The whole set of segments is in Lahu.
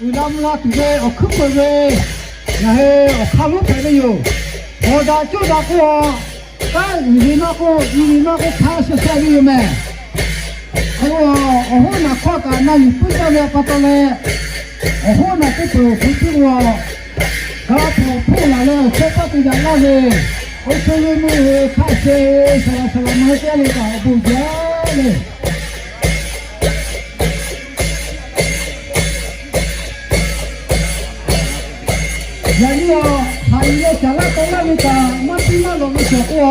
Uiˍ la mvuh la tuˬ ve awˬ hkuiˉ peuˬ ve, ngaˬ hui awˬ hk'aˇ lonˉ hpehꞈ ve yoˬ. Awˬ daꞈ cawˇ daꞈ k'oˆ a, taˇ uiˍ ve maˇ k'oˆ, i ve maˇ k'oˆ, hk'aˇ sheh sheh ve yoˬ mehˬ. K'o, awˬ hoˉ naˬ hkawˇ kaꞈ na yuˬ puiˉ jaˇ ve pa taw leh, awˬ hoˉ naˬ teˇ peuˬ hpu hpuˇ a, ga hpawˍ hpoˆ laˬ leh awˬ chawˇ paˆ te yaꞈ laˇ ve, oˇ hk'e le meuˇ ve hk'aˇ sheh, saˍ laˍ saˍ laˍ ma teˇ g'aˇ le kaꞈ awˬ bon jaˇ le. Yaꞈ nyi awˬ haꞈ yuˬ leh caˍ laˇ taw laˇ ve kaꞈ maˇ piˇ maˇ lawꞈ ve cawˬ k'o,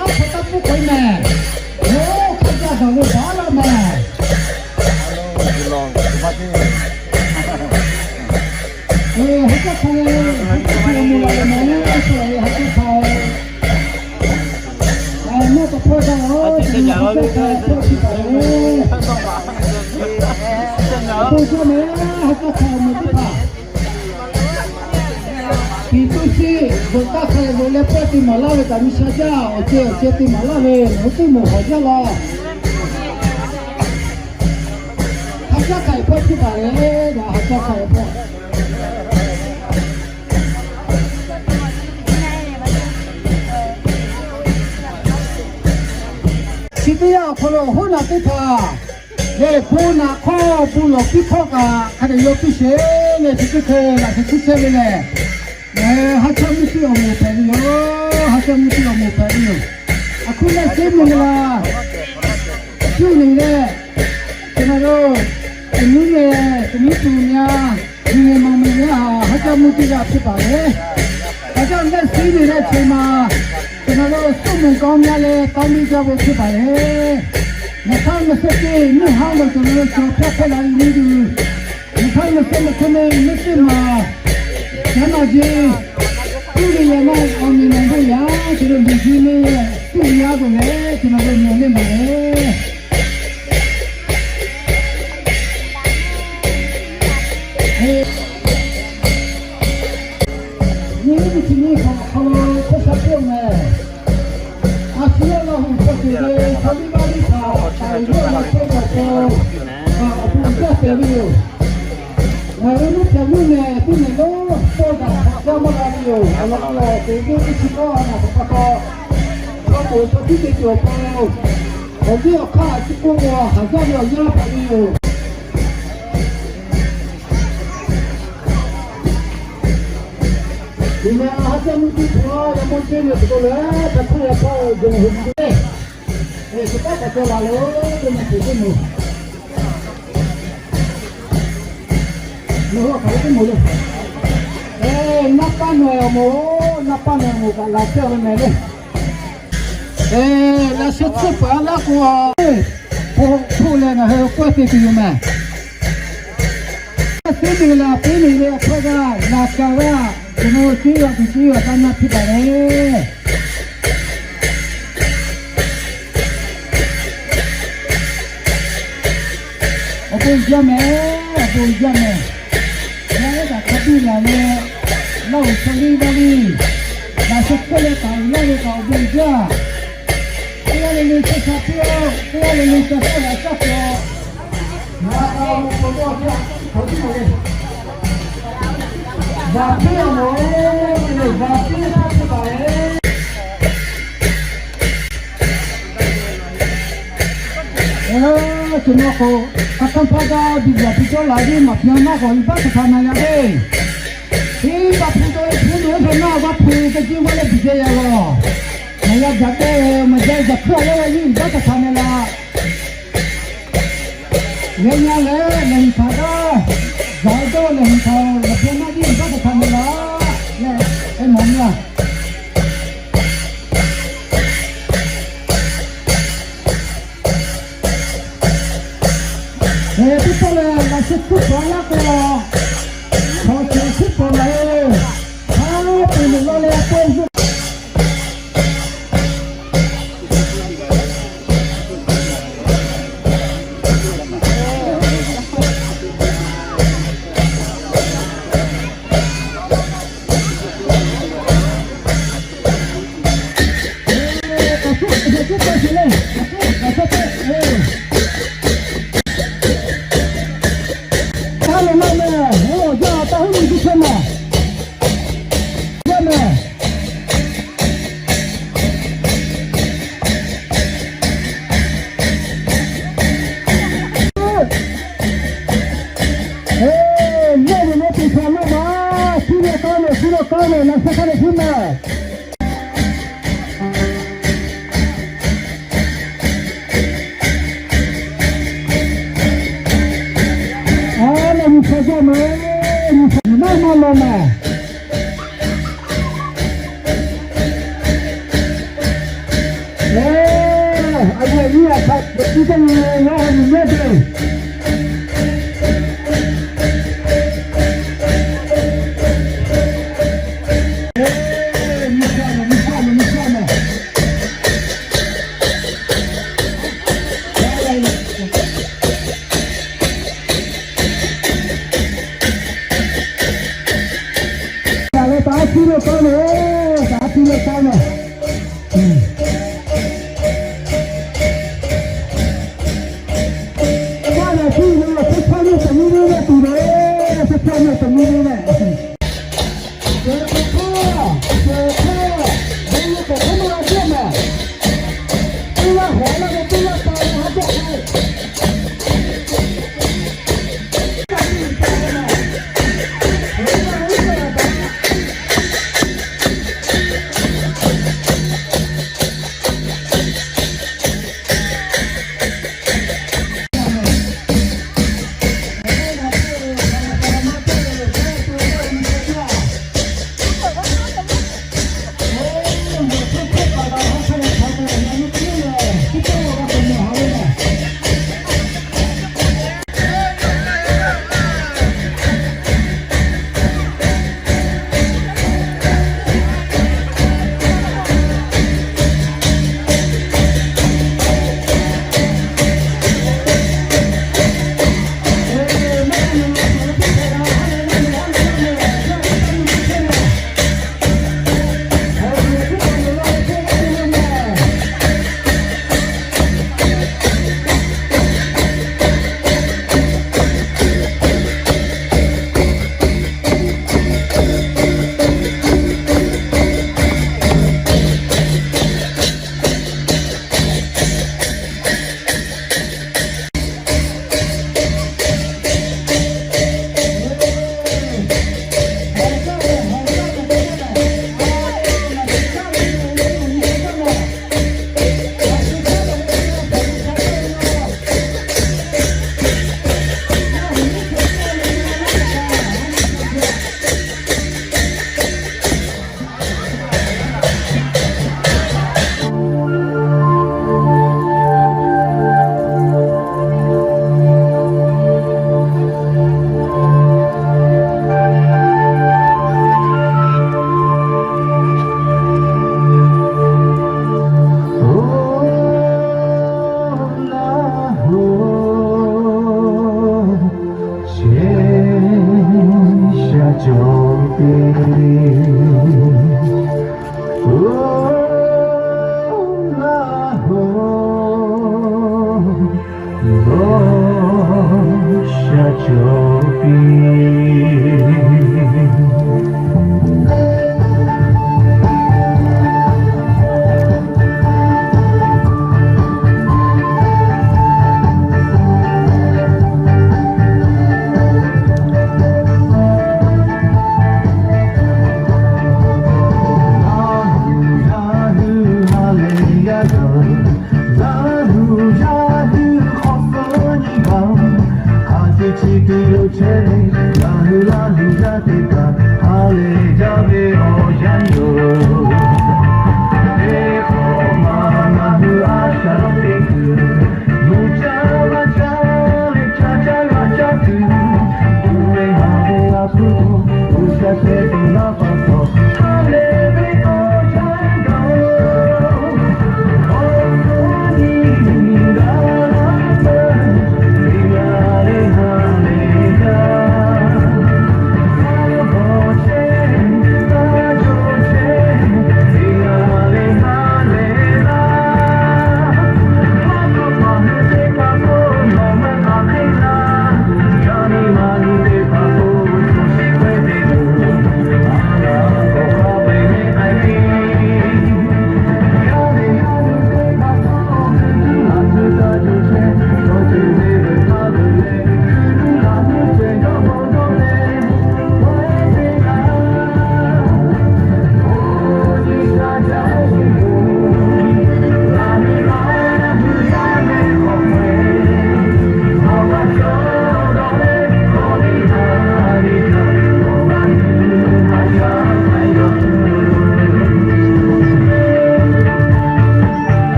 aˉ hk'aw taˇ puˉ k'ai mehˬ. Oˇ hk'aˇ jaˇ daꞈ ve baˬ laˇ mehˬ. Haˉ jaˇ hk'a le, haˉ jaˇ hk'a le, haˉ jaˇ hk'a le. Maˇ k'awꞈ hpawˇ daꞈ-oˬ, haˉ jaˇ hk'a le, hpawˇ chi taˍ-oˬ. Bon jaˇ mehˬ, haˉ jaˇ hk'a awˬ moˍ teˇ hpaˍ. Tiꞈ tuˇ shiˆ, veuꞈ taˇ hk'a leh veuꞈ leh pawehˇ te maˍ laˇ ve kaꞈ miˬ sha jaˇ, awˬ ceh awˬ ceh te maˍ laˇ ve, nawˬ hui teˇ moˍ hawˍ jaˇ laˇ. Haˉ jaˇ hk'a awˬ hpawˇ chi taˍ leh, haˉ jaˇ hk'a awˬ hpawˇ. Chi teˇ yanˇ awˬ hk'aw lo awˬ hoˉ naˬ teˇ hpaˍ lehˬ, bon naꞈ hkawˇ bon lawˬ piˇ hkawˇ kaꞈ hk'a dehꞈ yaw piˇ sheˍ leh, chi teˇ hk'e laꞈ sheh hkuˇ chehˇ ve lehˬ, ngaˬ hui haˉ caˇ mvuhˇ tiˇ awˬ moˍ hpehꞈ ve yoˬ. Haˉ caˇ mvuhˇ tiˇ awˬ moˍ hpehꞈ ve yoˬ. Aˬ hkuˇ lehˆ suˉ mvuhˇ la, cuˇ nyi leh, ကျွန်တော်တို့ တနည်းနဲ့ တနည်းတူညီ လူငယ်မောင်မောင်များဟာ ဟောကြားမှု ပြုကြဖြစ်ပါတယ်။ ဘာကြောင့်လဲဆိုတဲ့အချိန်မှာ ကျွန်တော်တို့ ဆုမွန်ကောင်းများလည်း တောင်းပေးကြဖို့ ဖြစ်ပါတယ်။ နှစ်ထောင့်နှစ်ဆယ့်တစ် နှစ်ဟောင်းကို ကျွန်တော်တို့ ကျော်ဖြတ်ခဲ့လာတဲ့နည်းတူ နှစ်ထောင့်နှစ်ဆယ့်နှစ်ခုနှစ် နှစ်သစ်မှာ ကျန်းမာခြင်း ပြုလို့ရနိုင် အောင်မြင်နိုင်ဖို့ရာ ကျွန်တော် လူကြီးလေးရဲ့ ဆုမွန်ကောင်းကိုလည်း ကျွန်တော်တို့ မျှော်လင့်ပါတယ်။ အဝဲမ့ၢ်ပျၢၤမုၣ်န့ၣ် သူ့န့ၣ်လီၤ ပေၢ်တၢ်ဖးကၢမီၢ်ဂၤလံဧိၤ, အလီၤကီၢ် ပူၤဒိၣ်မုၢ်ဆံးကီး အနၢ်ပၢၢ်ပၢၢ်ကီး, ဒီးပိာ်စီထံက့ၤကီၢ်ပူၤ, အဝဲအခါအစူးကိးပူၤ ဟးစၢ်လီၤယါဖးလံဧိၤ. ဒ်န့ၣ် ဟးစၢ်မုၢ်တူၢ်ဖျါ ယမိၢ်စ့န့ၣ် တကိးလၢ တၢ်ခူၣ်လၢဖီ ယုၢ်ဟူး ကစၢ်တၢ်ကီလၢ်လၢ ယမိၢ်တူၢ်သ့ၣ်မုၢ် နဟိၣ်ခးလၢသ့ၣ်မုၢ်လၢ အဲ နၢ်ပၢ်နွယ်အမိၢ်, နၢ်ပၢ်နွယ်အမိၢ် ကလၤစၢၢ်ဝဲမဲာ်လၢ အဲ လၢဆၢထၢၣ်ပှၤလၢကိး ဖိလၢနဟဲကွၢ်သ့ၣ်တုၤယမဲာ် သ့ၣ်မုၢ်လၢ သ့ၣ်မုၢ်လၢအဖီဒၣ် လၢကဝဲ ကျွန်တော် ကျေးရွာသူ ကျေးရွာသားများ ဖြစ်ပါတယ်. အပူၤယၢ်မဲာ်, အပူၤယၢ်မဲာ်, ယဲဒၣ်ခါဒုးလၢ်လၢ လီၢ်အိၣ်ဆီလံဘၣ်လံ, လၢ်ဆိခိၣ်လၢတၢ်အုၣ်လီၢ်လၢတၢ်အပူၤယၢ်, တဂၤလၢလၢဆၢဆၢဖုအီၤ, တဂၤလၢလၢဆၢဆၢလၢအစၢ်ဖုအီၤ ကျွန်တော်ကို ကသံၣ်ဖးဒၣ် ဒုၣ်ဒါ ပူဇော်လာပြီး မပြောင်းတော့ ဘတ်ကဖာမလာတဲ့ ဒီဘတ်ဖူးတော့ ဖူးလို့ ကျွန်တော်က ဖူးတကြီးဝဲလည်း ပူဇော်ရတော့ မရကြတဲ့ မရကြခွင့်လည်း ဒီဘတ်ကဖာမလာ လႄႈ ညါလႄႈ လႄႈ ဟံၣ်ဖးဒၣ် ဒၣ်ဝဲၢ်ဒီး လႄႈ ဟံၣ်ဖး လႄႈ ဖဲမၢ်ဒ် ဘၣ်တဖၣ်န့ၣ်လီၤ လႄႈ အဲၣ်မီၢ်မၢ် အဲ ပီႈပီၢ်လၢ လၢဆူၣ်ထူၣ်ပှၤလၢ်ကီး ထီၣ်ဆူၣ်ဆူၣ်ပှၤလၢ် ဟါ ပှ့ၤလိာ်လီၤလၢအပှဲၢ်ယိၣ် Awˬ jaˇ taˇ huˉ nyi teˇ chehˇ mehˍ. Jaˇ mehˍ. Eˬ, yawˇ ve leh teˇ hpaˍ lo ma, shu ve k'aˇ lehˬ, shu ve k'aˇ lehˬ, na sheh hk'a lehˬ shu mehˍ. Aˬ, leh nyi hk'a jaˇ mehˍ, nyi hk'a nyi maˇ maˇ law mehˍ. Eˬ, a yehˬ nyi a htaꞈ teꞈ tu teˇ nyi yawˇ ha nyi mehˍ te.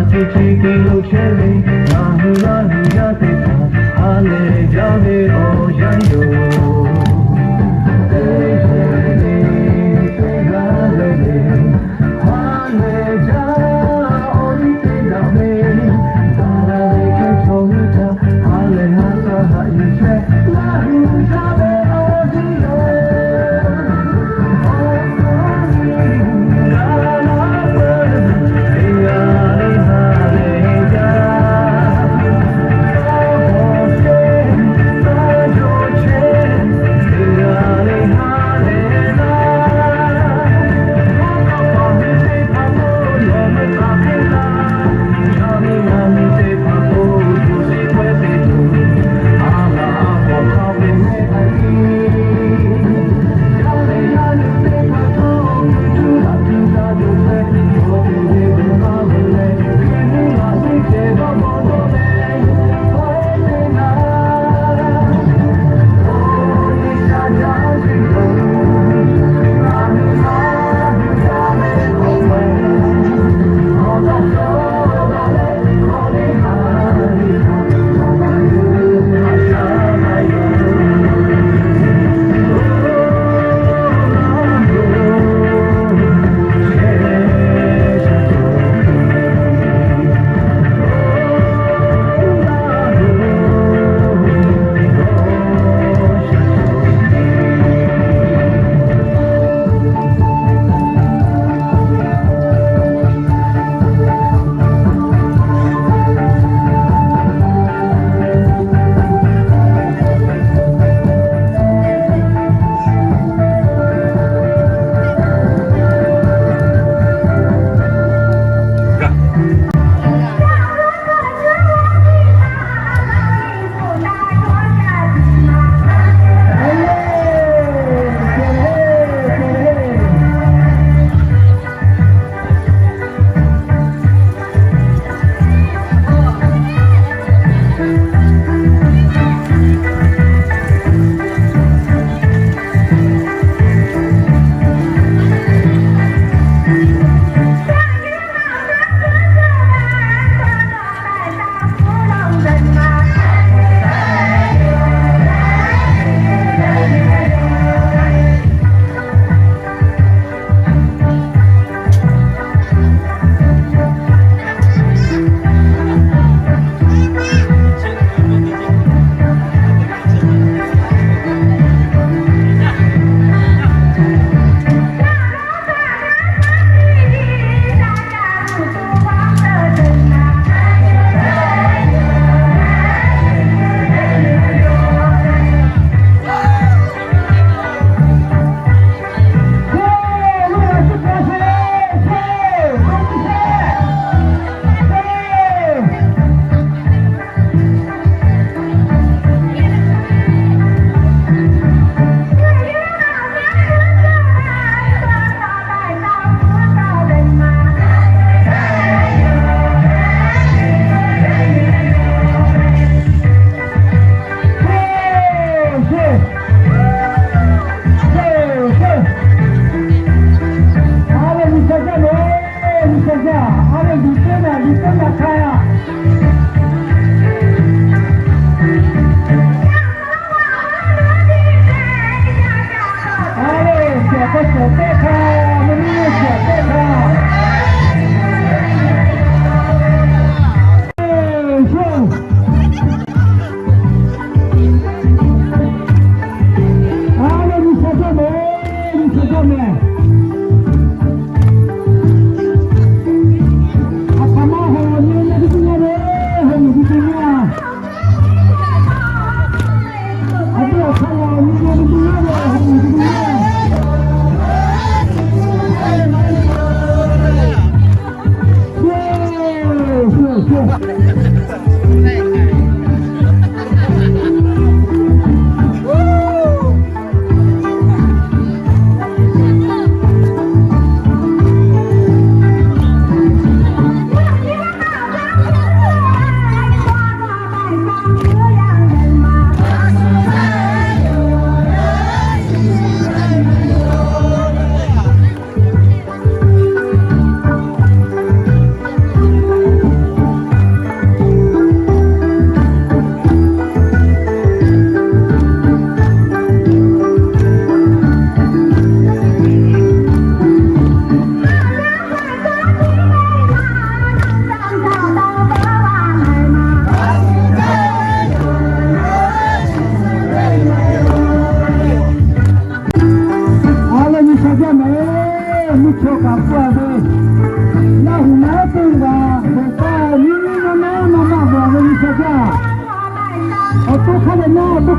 Chi chi te lo chehˇ ve, ngaˬ hui Laˇ huˍ yaˇ teˇ hpaˍ ha lehˬ jaˇ ve awˬ yanˇ yoˬ. Teˇ sheˍ le, teˇ g'aˇ leh le, ha lehˬ jaˇ awˬ liˇ teˇ daꞈ ve, gaˬ la ve hk'e chaw hui htaꞈ ha lehˬ ha shaˉ haꞈ yuˬ chehˇ Laˇ huˍ jaˇ ve awˬ yanˇ yoˬ.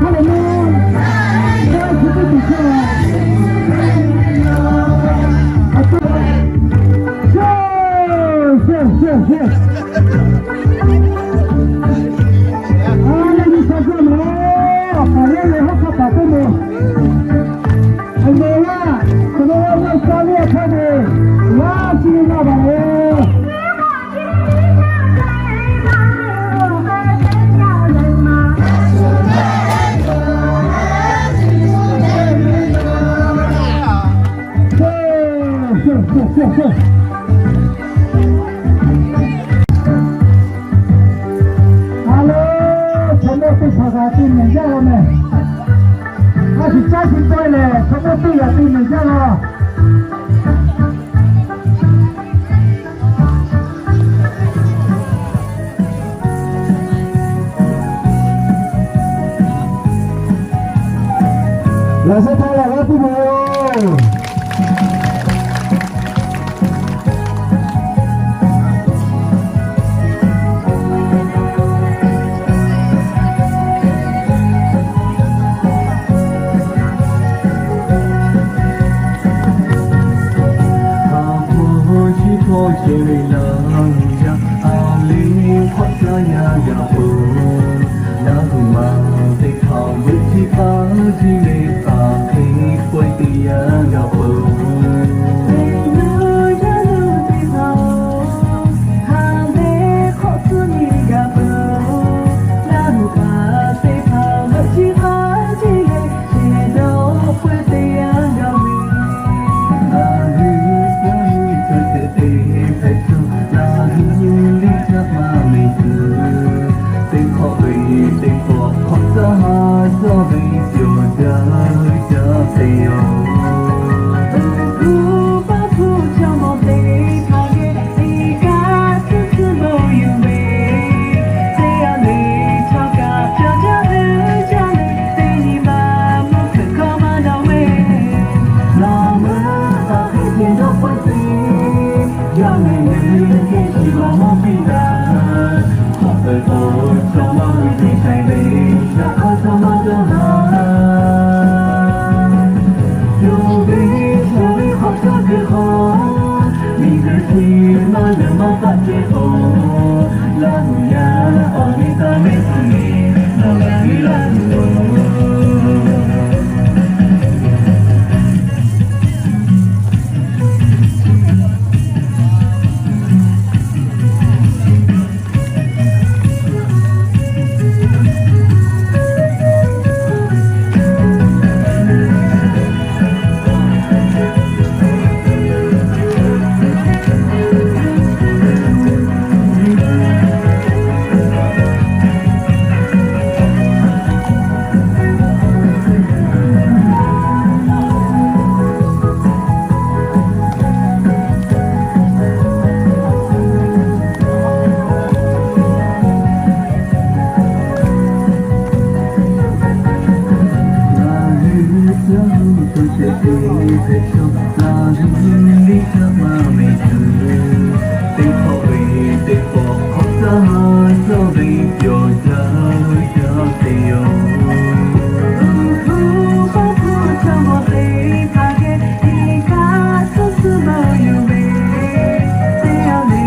Hallelujah. Alo, chaw mawˇ teˇ hpaˍ kaꞈ te mehˍ jaˇ la mehˍ. A shu caˇ shu tawˆ lehˬ, chaw mawˇ teˇ g'aˇ te mehˍ jaˇ la. Laꞈ sheh htaˇ laꞈ g'aˇ piˇ ve yoˬ. Hk'a hpawˇ chi hpawˇ ceh ve Laˇ huˍ yaˇ, a liˇ hk'awꞈ caˇ yaˇ g'a peuˬ. Laˇ huˍ ma teˇ hpaˍ g'euˆ jiˇ paˇ jiˇ ve, hk'aˬ hk'e pawehˇ te yaˇ g'a peuˬ. Teˇ nyi yaˇ teˇ hpaˍ-oˬ, ha lehˬ hk'awꞈ tcuhˉ nyi g'a peuˬ. Laˇ huˍ ma teˇ hpaˍ g'euˆ jiˇ paˇ jiˇ ve, shehˍ dawˇ pawehˇ te yaˇ g'a ve. Laˇ huˍ yaˇ hui cawˬ ceh te hpehꞈ tuˬ, Laˇ huˍ liˇ caˇ maˇ meh tuˬ, teˇ hk'awꞈ ve teˇ hk'awꞈ hk'awꞈ caˇ ha cawˇ ve cawˬ jaˇ ve caˇ te yoˬ. Uˉ hpu paˇ hpu chaw mawˇ teˇ hpaˍ geh, iˉ kaˆ tcuhˉ tcuhˉ bon yuˬ ve, teˇ g'aˇ le chaw kaꞈ cawˬ jaˇ ve jaˇ le, teˇ nyi ma mvuhˇ hpeuꞈ hkawˇ maˇ dawˇ ve. Laˇ meuˇ paˍ hk'e te dawˇ pawehˇ te, yaˇ mehˍ lehˬ hk'e shiˍ maˇ mawˇ piˇ daꞈ. Hk'awꞈ peuˬ k'o, chaw mawˇ hui te shaiˍ ve, yaꞈ hk'aˇ chaw maˇ dawˇ haˍ. Yawˇ ve chaw ve hk'awꞈ caˇ kuiˬ hk'aw, miˬguiˬ chi maˇ leuˬ maˇ paˆ ceh k'o, Laˇ huˍ yaˇ awˬ liˇ taˇ mehˆ tuˬ le, nawˬ g'a ve Laˇ huˍ-oˬ. Laˇ huˍ yaˇ hui cawˬ ceh te hpehꞈ tuˬ, Laˇ huˍ liˇ caˇ maˇ meh tuˬ, teˇ hk'awꞈ ve teˇ hk'awꞈ hk'awꞈ caˇ ha cawˇ ve cawˬ jaˇ ve caˇ te yoˬ. Uˉ hpu paˇ hpu chaw mawˇ teˇ hpaˍ geh, iˉ kaˆ tcuhˉ tcuhˉ bon yuˬ ve, teˇ g'aˇ le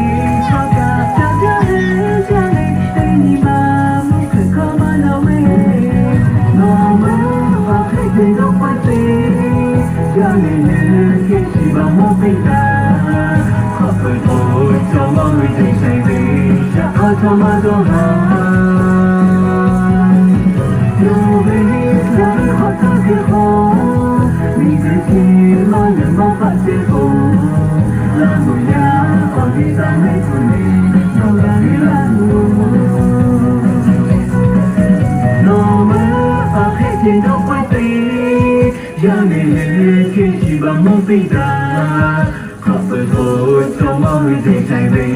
chaw kaꞈ cawˬ jaˇ ve jaˇ le, teˇ nyi ma mvuhˇ hpeuꞈ hkawˇ maˇ dawˇ ve. Nawˬ meuˇ paˍ hk'e te dawˇ pawehˇ te, yaˇ mehˍ lehˬ hk'e shiˍ maˇ mawˇ piˇ daꞈ. Hk'awꞈ peuˬ k'o, chaw mawˇ hui te shaiˍ ve, yaꞈ hk'aˇ chaw maˇ dawˇ haˍ. Yawˇ ve chaw ve hk'awꞈ caˇ kuiˬ hk'aw, miˬguiˬ chi maˇ leuˬ maˇ paˆ ceh k'o, Laˇ huˍ yaˇ awˬ liˇ taˇ mehˆ tuˬ le, nawˬ g'a ve Laˇ huˍ-oˬ. Nawˬ meuˇ paˍ hk'e te dawˇ pawehˇ te, yaˇ mehˍ lehˬ hk'e shiˍ maˇ mawˇ piˇ daꞈ. Hk'awꞈ peuˬ k'o, chaw mawˇ hui te shaiˍ ve,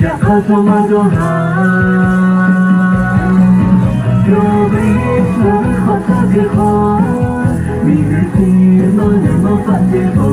yaꞈ hk'aˇ chaw maˇ dawˇ haˍ. Yawˇ ve chaw ve hk'awꞈ caˇ kuiˬ hk'aw, miˬguiˬ chi maˇ leuˬ maˇ paˆ ceh k'o,